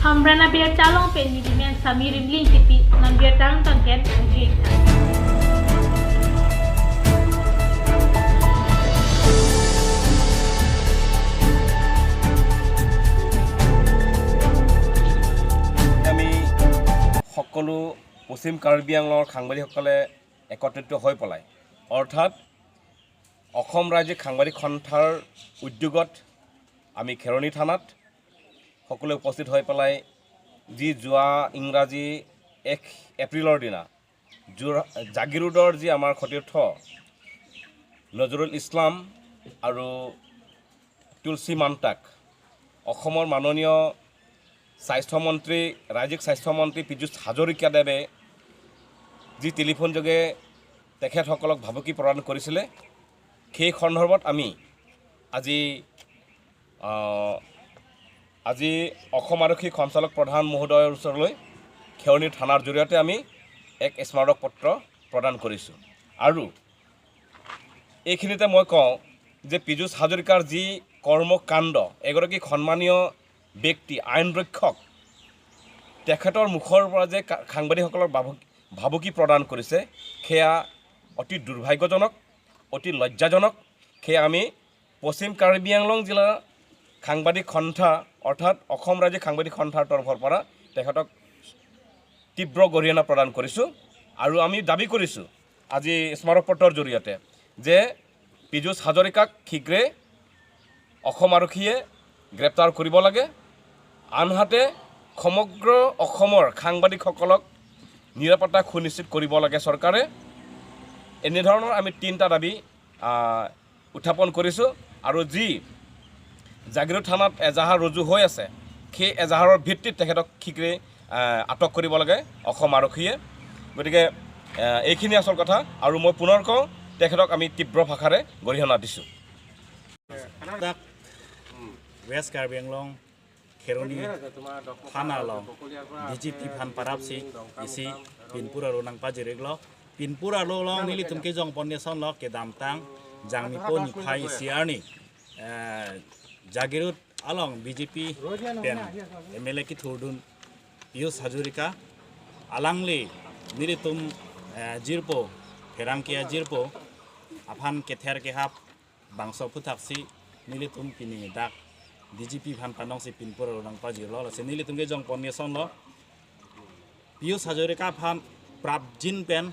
Hamrana bir chalong pen ni dimen samirim ling tipi nambir tang tangken ajik. আমি সকলো পশ্চিম কাৰ্বি আংলঙৰ সাংবাদিকসকলে একত্ৰিত হৈ পেলাই, অৰ্থাৎ অসম ৰাজ্যিক সাংবাদিক সন্থাৰ উদ্যোগত আমি খেৰণি থানাত সকলোৱে উপস্থিত হৈ পেলাই যি যোৱা ইংৰাজী 1 এপ্ৰিলৰ দিনা জাগিৰোডৰ যি আমাৰ সতীৰ্থ নজৰুল ইছলাম আৰু তুলসী মান্তাক অসমৰ মাননীয় স্বাস্থ্যমন্ত্ৰী, ৰাজ্যিক স্বাস্থ্যমন্ত্ৰী পীযুষ হাজৰিকাদেৱে যি টেলিফোনযোগে তেখেতসকলক ভাবুকি প্ৰদান কৰিছিলে, সেই সন্দৰ্ভত আমি আজি অসম আৰক্ষী সঞ্চালক প্ৰধান মহোদয়ৰ ওচৰলৈ খেৰণি থানাৰ জৰিয়তে আমি এক স্মাৰক পত্ৰ প্ৰদান কৰিছোঁ। আৰু এইখিনিতে মই কওঁ যে পীযুষ হাজৰিকাৰ যি কৰ্মকাণ্ড, এগৰাকী সন্মানীয় ব্যক্তি, আইন ৰক্ষক, তেখেতৰ মুখৰ পৰা যে সাংবাদিকসকলক ভাবুকি প্ৰদান কৰিছে, সেয়া অতি দুৰ্ভাগ্যজনক, অতি লজ্জাজনক। সেয়া আমি পশ্চিম কাৰ্বি আংলং জিলা সাংবাদিক সন্থা, অৰ্থাৎ অসম ৰাজ্যিক সাংবাদিক সন্থাৰ তৰফৰ পৰা তেখেতক তীব্ৰ গৰিহণা প্ৰদান কৰিছোঁ। আৰু আমি দাবী কৰিছোঁ আজি স্মাৰকপত্ৰৰ জৰিয়তে যে পীযুষ হাজৰিকাক শীঘ্ৰে অসম আৰক্ষীয়ে গ্ৰেপ্তাৰ কৰিব লাগে। আনহাতে সমগ্ৰ অসমৰ সাংবাদিকসকলক নিৰাপত্তা সুনিশ্চিত কৰিব লাগে চৰকাৰে। এনেধৰণৰ আমি তিনিটা দাবী উত্থাপন কৰিছোঁ। আৰু যি জাগিৰোড থানাত এজাহাৰ ৰুজু হৈ আছে, সেই এজাহাৰৰ ভিত্তিত তেখেতক শীঘ্ৰে আটক কৰিব লাগে অসম আৰক্ষীয়ে। গতিকে এইখিনি আচল কথা। আৰু মই পুনৰ কওঁ, তেখেতক আমি তীব্ৰ ভাষাৰে গৰিহণা দিছোঁ। ৱেষ্ট কাৰ্বি আংলং খেৰণি থানা লং ডিজিপি ফান পাৰাপসি ইসি পিনপুৰ আৰু নাংপা জিৰেগল পিনপুৰ আৰু লং নিলি তুমকে জং পন্নেসন ল কে দামতাং জাংনিপো নিফাই সিয়ারনি জাগিরুত along BJP pen MLA কি থুরদুন পিয়ুষ হাজরিকা আলাংলি নিলি তুম জিরপো ফেরাংকিয়া জিরপো আফান কেথের কেহাপ বাংস ফুথাকসি নিলি তুম পিনি ডাক ডিজিপি ফান পানংসি পিনপুর নাংপা জিরল সে নিলি তুমকে জং পন্নেসন ল পিয়ুষ হাজরিকা ফান প্রাপজিন পেন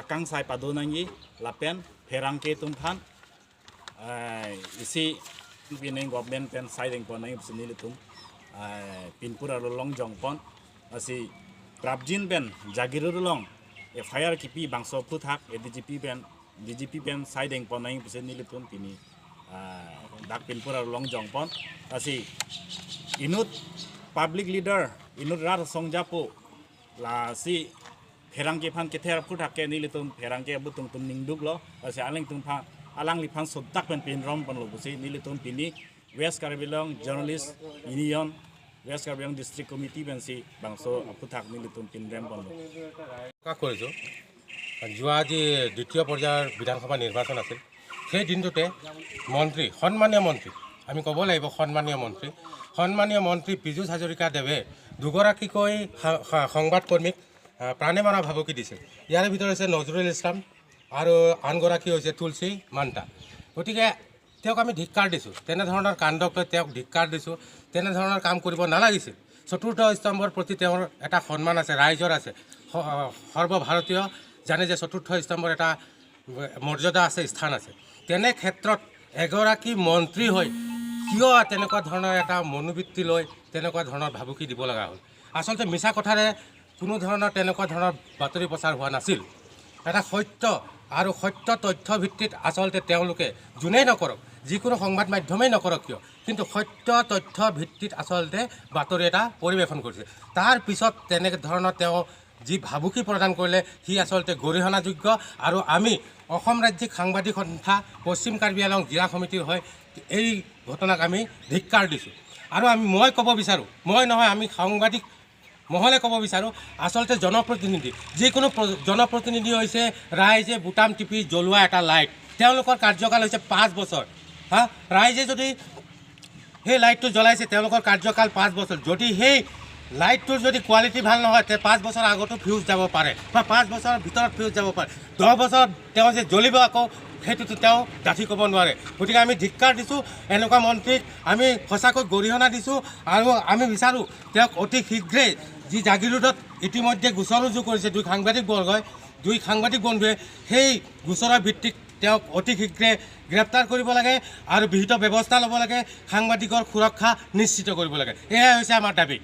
আকাংসাই পাদোনাঙ্গি লাপেন ফেরাংকে তুম ফান isi pineng government pen siding pon nai sinili tum pinpur aro long jong pon asi prabjin pen jagirur long FIR kipi bangso phuthak ADGP pen DGP pen siding pon nai sinili tum pini dak pinpur aro long jong pon asi inut public leader inut rar songjapo la si ফেরাংকে ফান কেথের ফুথাকে নিলি তুম ফেরাংকে বুতুং তুম নিংদুক ল asi aleng tum pha alang liphan soddak pen pin rom pon lobusi nilitum pini West Karbi Anglong journalist union West Karbi Anglong district committee bensi bangso aputhak nilitum pin rem pon lo প্ৰকাশ কৰিছোঁ। যোৱা যি দ্বিতীয় পৰ্যায়ৰ বিধানসভা নিৰ্বাচন আছিল, সেই দিনটোতে মন্ত্ৰী, সন্মানীয় মন্ত্ৰী, আমি ক'ব লাগিব সন্মানীয় মন্ত্ৰী পীযুষ হাজৰিকা দেৱে দুগৰাকীকৈ সংবাদকৰ্মীক প্ৰাণে মৰা ভাবুকি দিছিল। ইয়াৰে ভিতৰত হৈছে নজৰুল ইছলাম আৰু আনগৰাকী হৈছে তুলসী মান্তা। গতিকে তেওঁক আমি ধিক্কাৰ দিছোঁ, তেনেধৰণৰ কাণ্ডক লৈ তেওঁক ধিক্কাৰ দিছোঁ। তেনেধৰণৰ কাম কৰিব নালাগিছিল। চতুৰ্থ স্তম্ভৰ প্ৰতি তেওঁৰ এটা সন্মান আছে, ৰাইজৰ আছে, সৰ্বভাৰতীয় জানে যে চতুৰ্থ স্তম্ভৰ এটা মৰ্যাদা আছে, স্থান আছে। তেনে ক্ষেত্ৰত এগৰাকী মন্ত্ৰী হৈ কিয় তেনেকুৱা ধৰণৰ এটা মনোবৃত্তি লৈ তেনেকুৱা ধৰণৰ ভাবুকি দিব লগা হ'ল? আচলতে মিছা কথাৰে কোনো ধৰণৰ তেনেকুৱা ধৰণৰ বাতৰি প্ৰচাৰ হোৱা নাছিল। এটা সত্য আৰু সত্য তথ্য ভিত্তিত আচলতে তেওঁলোকে যোনেই নকৰক, যিকোনো সংবাদ মাধ্যমেই নকৰক কিয়, কিন্তু সত্য তথ্য ভিত্তিত আচলতে বাতৰি এটা পৰিৱেশন কৰিছে। তাৰ পিছত তেনেধৰণৰ তেওঁ যি ভাবুকি প্ৰদান কৰিলে সি আচলতে গৰিহণাযোগ্য। আৰু আমি অসম ৰাজ্যিক সাংবাদিক সন্থা পশ্চিম কাৰ্বি আংলং জিলা সমিতিৰ হৈ এই ঘটনাক আমি ধিক্কাৰ দিছোঁ। আৰু মই ক'ব বিচাৰোঁ, মই নহয়, আমি সাংবাদিক মহলে ক'ব বিচাৰোঁ, আচলতে জনপ্ৰতিনিধি, যিকোনো জনপ্ৰতিনিধি হৈছে ৰাইজে বুটাম টিপি জ্বলোৱা এটা লাইট। তেওঁলোকৰ কাৰ্যকাল হৈছে 5 বছৰ। ৰাইজে যদি সেই লাইটটো জ্বলাইছে, তেওঁলোকৰ কাৰ্যকাল 5 বছৰ। যদি সেই লাইটটোৰ যদি কোৱালিটি ভাল নহয়, তে 5 বছৰ আগতো ফিউজ যাব পাৰে বা 5 বছৰৰ ভিতৰত ফিউজ যাব পাৰে। 10 বছৰত তেওঁ যে জ্বলিব আকৌ, সেইটোতো তেওঁ ডাঠি ক'ব নোৱাৰে। গতিকে আমি ধিক্কাৰ দিছোঁ এনেকুৱা মন্ত্ৰীক, আমি সঁচাকৈ গৰিহণা দিছোঁ আৰু আমি বিচাৰোঁ তেওঁক অতি শীঘ্ৰেই, যি জাগিৰোডত ইতিমধ্যে গোচৰ ৰুজু কৰিছে দুই সাংবাদিকবৰ্গই, দুই সাংবাদিক বন্ধুৱে, সেই গোচৰৰ ভিত্তিত তেওঁক অতি শীঘ্ৰে গ্ৰেপ্তাৰ কৰিব লাগে আৰু বিহিত ব্যৱস্থা ল'ব লাগে, সাংবাদিকৰ সুৰক্ষা নিশ্চিত কৰিব লাগে। এয়াই হৈছে আমাৰ দাবী।